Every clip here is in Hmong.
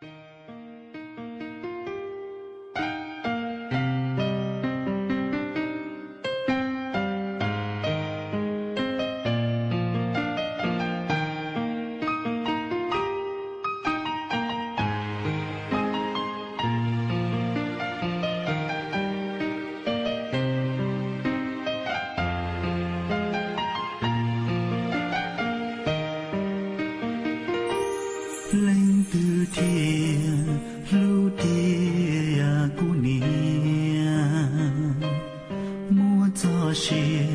Leej twg thiaj hlub tiag kuv niam, muab txoj sia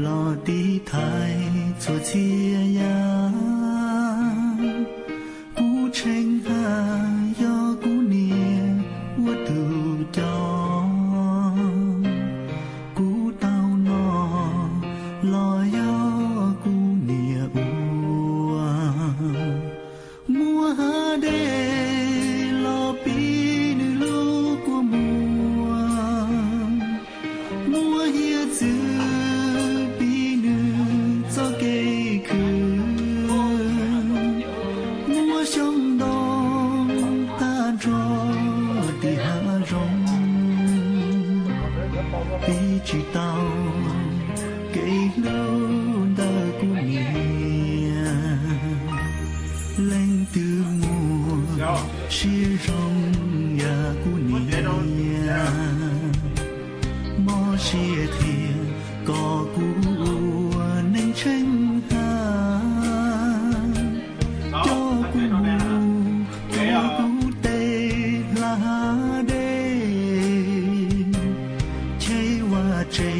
los tiv thaiv txhua txhia yam. Kuv tshee haj yog kuv niam ua tus coj, kuv tau noj los yog kuv niam ua. Muab hav dej los piv nws lub kua muag, muab hiav txwv piv nws txoj kev khwv, muab xyoob ntoo tag nrho tim hav zoov, piv tsis tau kev hlub ntawm kuv niam. Leej twg muaj siab zoo yam kuv niam, mob siab qhia kom kuv ua neeg tshee haj, coj kuv mus rau kuv tej hla hav dej, cheb vaj tse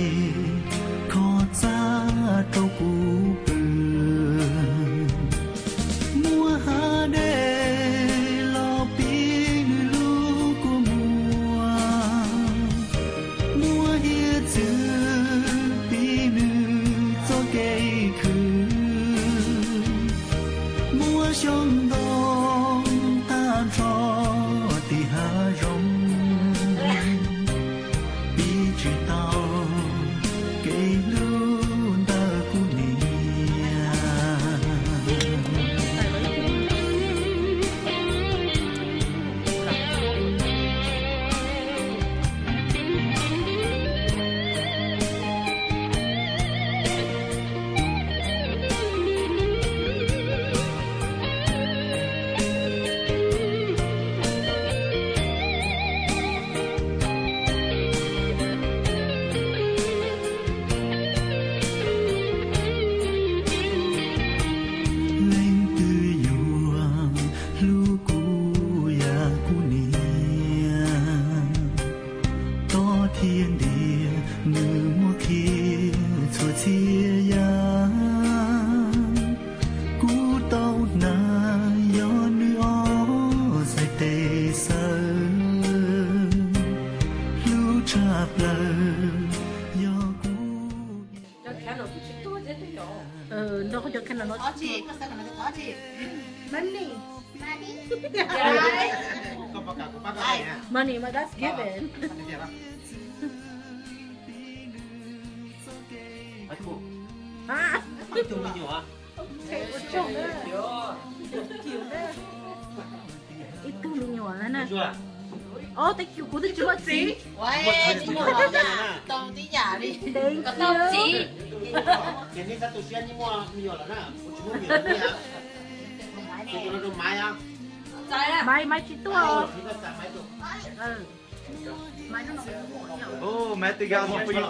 kho txaj rau kuv pw. Muab hav dej los piv nws lub kua muag, muab hiav txwv piv nws txoj kev khwv, muab xyoob ntoo tag nrho tim hav zoov, piv tsis tau kev hlub ntawm kuv niam. Leej twg yuav hlub kuv yam kuv niam, tob thiab ntiag nws muab qhia txhua txhia yam. Kuv tau hnav yog nws ob txhais tes xawb, hlub tshaj plaws yog kuv. Nrog cov khab no no. Money. Money, but that's given. Ib tug me nyuam na. Ov, thank you, kuv twb tsis muaj txiv. Thank you. Maiv, Maiv tsis tuaj. Maiv, tus gas for you too.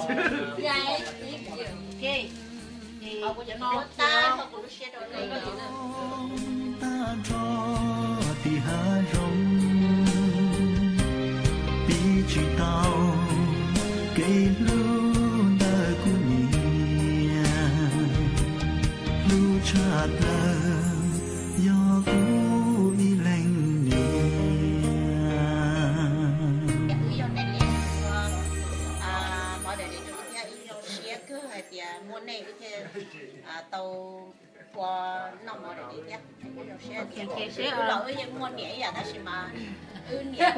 Tag nrho tim hav zoov, piv tsis tau kev hlub ntawm kuv niam, hlub tshaj plaws yog kuv ib leeg niam. Wb yog nej li, wb zoo siab kawg hais tias muaj nej wb thiaj tau ua noj mov daim diav thiab. Wb zoo siab tias wb los wb yeej muaj niam ib yam tab sis mas wb niam,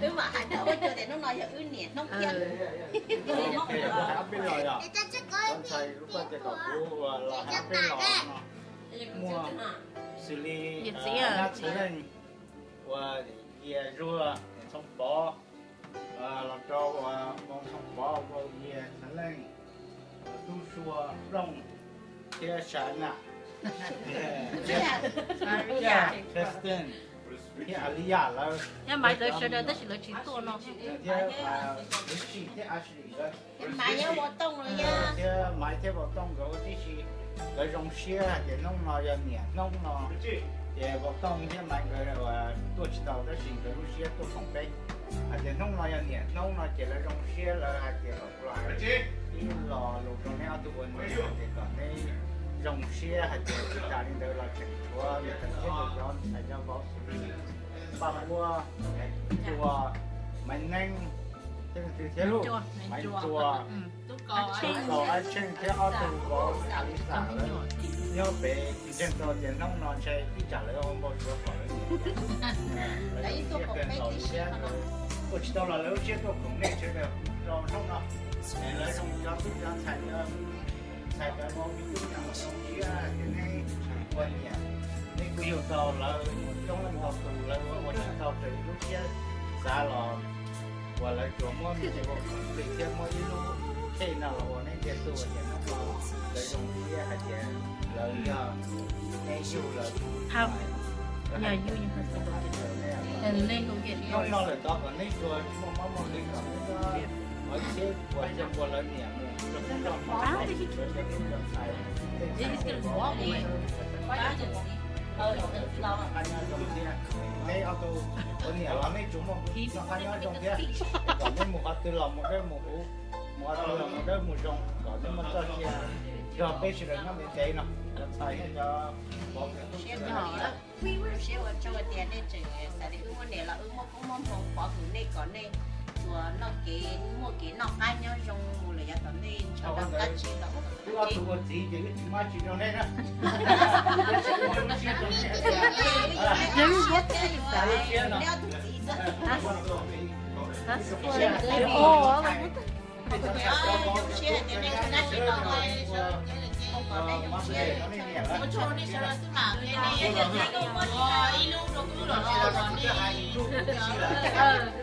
wb mam hais rau ua cuag tias hnub no yog wb niam hnub thiab. Muaj xws li Nyab Txwv Leej, Ua Yia Zuag, Txhoov Pov, los rau Moo Txhoov Pov, Vau Yia, Xeev Leej, Tub Sua, Plooj, thiab Sa Na, thiab Tristan, thiab Aliyah lawv, thiab Maiv lawv sawv daws tab sis lawv tsis tuaj no, thiab Lucy thiab Ashley lawv, thiab Maiv thiab Vau Tooj nkawd ua tib si. Lawv zoo siab hais tias hnub no yog niam hnub no, ces Vau Tooj thiab Maiv nkawd tuaj tsis tau tab sis nkawd lub siab tuaj koom peb. Hais tias hnub no yog niam hnub no ces lawv zoo siab, lawv hais tias kom kuv los hais ib lo lus rau neb ob tug ua niam hais tias kom neb zoo siab hais tias tsis tas li ntawd los tseem tshuav niam tais thiab nkawd cov ntxhais cov vauv xws li Paj Huab, Tua, Maiv Neeb, thiab leej twg thiab lauj, Maiv Tua, Tub Kaus, Ab Tsheej thiab ob tug vauv Alisa lawv nyob pem, ntseeg tau tias hnub no ntshe ib tsam lawv ua npau suav kom lawv niam, lawv zoo siab kawg nkaus li thiab. Tuaj tsis tau los lawv lub siab tuaj koom nej sawv daws rau hnub no. Lawv zoo cov tub cov ntxhais, ntxhais cov vauv me tub me nyuam zoo siab tias neb ua niam, neb kuj yug tau lawv coob leej ntau tus, lawv ua tsis tau raws li lub siab xav los uas lawv tsuas muab me ntsis ua khoom plig thiab muab ib lub khej no los ua neb ntiag tug tias hnub no lawv zoo siab hais tias lawv yog neb yug lawv. Hnub no lawm tod kom neb tsuas muaj mob muaj nkeeg kom neb txhob ua siab ua lawv niam mus rau txhua txhua tus, lawv cov tub cov ntxhais, tej ntxhais vauv, neb ob tug ua niam los neb tsuas muaj noj qab nyob zoo thiab, kom neb mus qhov twg los mus dawb mus huv, mus qhov twg los mus dawb mus zoo, kom neb muaj txoj sia nrog peb sawv daws nyob ntev ntev no, cov ntxhais thiab cov vauv. Siab ua tsaug tias nej tseem xav tias wb ua niam los wb muaj koob muaj hmoov pov hwm nej kom nej tsuas noj kev muaj kev noj qab nyob zoo mus lawm yav tom ntej ntshaw dab tsi los. Wb ob tug ua txiv ces wb tsis muaj dab tsi rau nej na. Wb tsis muaj lub siab rau nej. Neb ob tug txiv xwb. Zoo siab hais tias nej tsis dab tsi los, ua tsaug nej sawv daws xwb mas, nej ua ib lub rau wb los los nej, txoj lub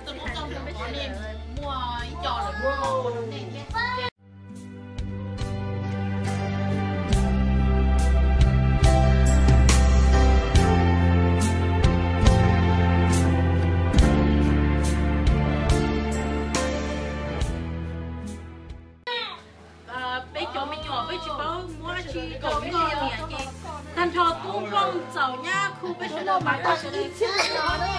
txoj hmoov qhov nej muaj ib co lawm, nej thiab. Peb cov me nyuam peb tsis paub muab dab tsi kom koj niam ces tag nrho tub nplooj txaus nyab khu peb sawv daws mas tau sawv daws txhij no na.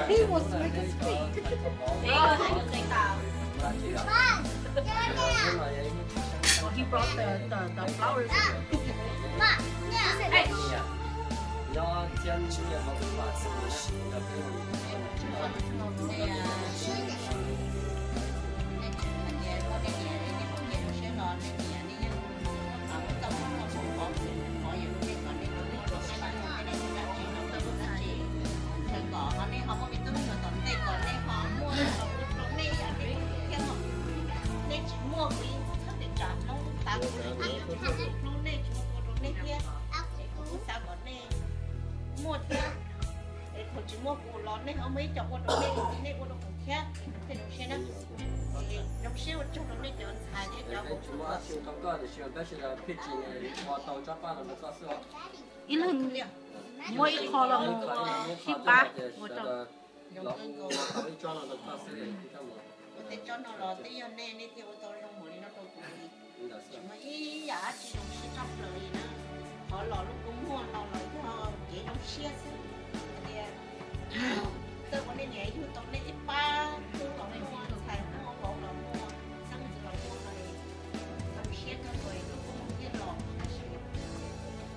He wants to make us speak. He brought the, the, the flowers. Txawm kom ho nej ho muaj me tub me nyuam tom ntej kom nej ho muaj rau nej ib yam li kuv thiab no. Nej tsis muaj kuv yeej tsis txhob tias tsam Hmoob tav kuv li, kuv hlub nej tsis muaj ua rau nej thiab. Kuv xav kom nej muaj thiab, es thaum tsis muaj kuv los nej ho muaj ib co ua rau nej, nej ua rau kuv thiab, kuv thiaj zoo siab na. Zoo siab ua tsaug rau nej cov ntxhais thiab cov Ib leeg muab ib qho los mus sib pab ua rau. Ua tej tsob no los twb yog nej, nej thiaj ua tau zoo npaum li no rau kuv li. Tsis muaj ib yam dab tsi zoo siab tshaj plaws li na. Qhov los lub kua muag no los yog kev zoo siab xwb. Hais tias txawm ua nej niam yug tau nej ib pab tub los muaj, ntxhais muaj, vauv los muaj, xeeb ntxwv los muaj no, zoo siab kawg nkaus lub kua muag thiaj los.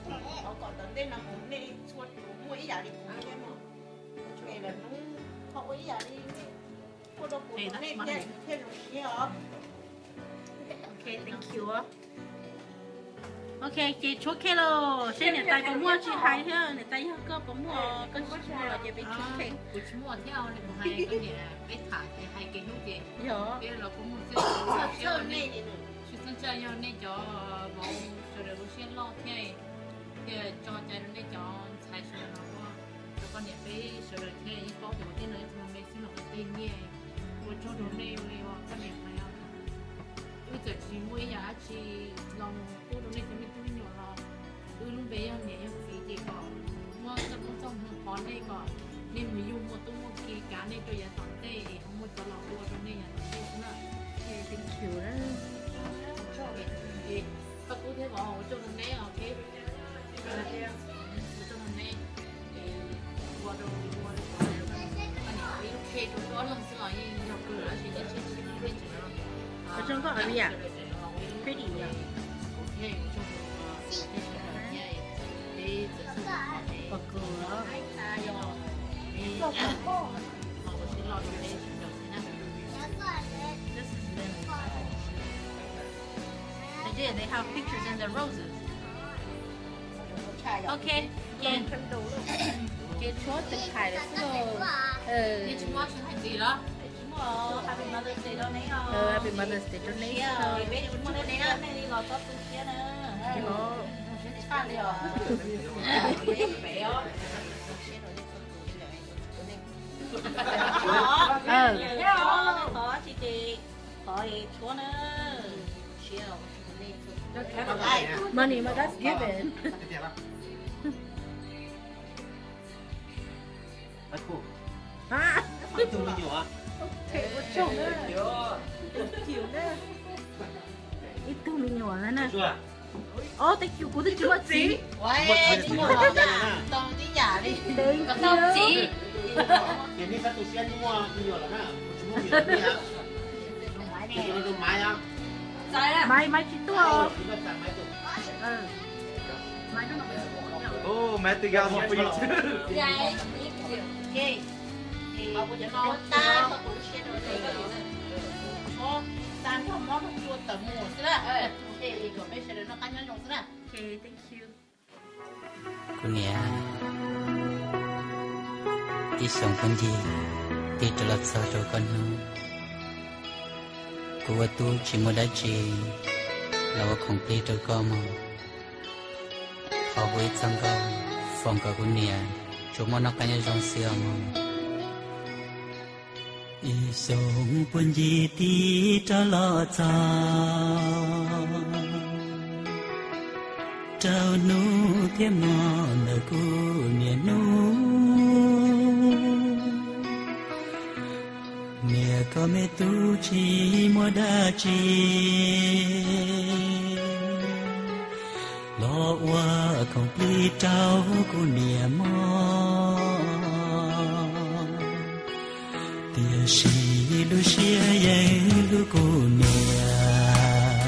Tab sis thov kom tom ntej no mus nej txhua tus muaj ib yam li kuv thiab no. Es lawv hnub ho ua ib yam li nej ua rau kuv rau nej thiab, kuv thiaj zoo siab os. Ok, ces tshuab cake los seb niam tais puas muaj tsis hais thiab, niam tais yog koj puas muaj, koj tsis muaj los ces peb tshuab cake. Kuv tsis muaj thiab, kuv hais koj niam peb tham ces hais kev hlub ces yog los kuv mus xwb, tsis txhob ntshai, yog nej cov vauv sawv daws lub siab loj thiab, thiaj tso cai rau nej cov ntxhais sawv daws no ua rau koj niam peb sawv daws thiab, yeej paub tias ua teb no ib tug me xwb los ua tej nyiaj, ua tsaug rau nej li uas koj niam hais. Wb txawm tsis muaj ib yam dab tsi los mus pub rau nej cov me tub me nyuam los wb lub npe yog niam yog txiv ces kom muaj txoj koob txoj hmoov qhov nej kom nej mus yug muaj tub muaj ki kav nej rau yav tom ntej es ho muaj cov los ua rau nej yav tom ntej xwb na. Thank you na. Koj tub thiab vauv ua tsaug rau neb os. Ua tsaug rau neb, ua rau ua rau koj niam ib lub cake rau wb ob leeg xwb los yeej yog kawg lawm, tab sis nej tshiab tshiab nej tseem Ua tsaug koj Aria. Pretty yom. Pom kws os. They did. They have pictures in the roses. Ok, ces, ces tshuab tus khais lawm xwb. Happy Mother's Day rau neb. Money, but that's given. Ib tug me nyuam na. Ov, thank you, kuv twb tsis muaj txiv. Maiv, Maiv tsis tuaj. Kuv niam, ib xyoos puag ncig tig rov los txog rau koj hnub, kuv ua tub tsis muaj dab tsi los ua khoom plig rau koj mog. Thov kuv ib txoj nkauj foom kom kuv niam tsuas muaj noj qab nyob zoo xwb os mog. Ib xyoos puag ncig tig rov los txog rau hnub thiab hmo ntawm kuv niam hnub. Niam koj me tub tsis muaj dab tsi los ua khoom plig rau kuv niam mog. Tiam sis lub siab yeej hlub kuv niam,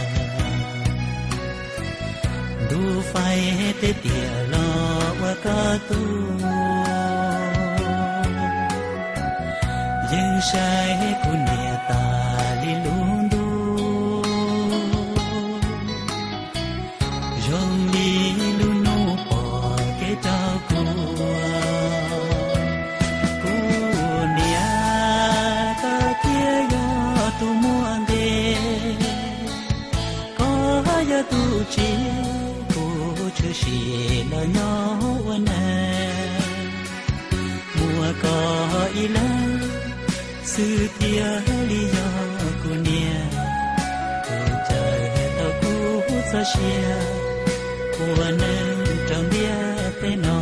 ntuj faib tej tiam los ua koj tub. Yeej saib kuv niam tas li lub ntuj, zoo li lub ntuj pom kev rau kuv. Kuv niam, koj thiaj yog tus muaj nqis, koj yog tus tsim, kuv tshwm sim los nyob ua neeg. Muaj koj ib leeg xwb thiaj li yog kuv niam, tus caw tau kuv txoj sia ua neeg rau ntiaj teb no.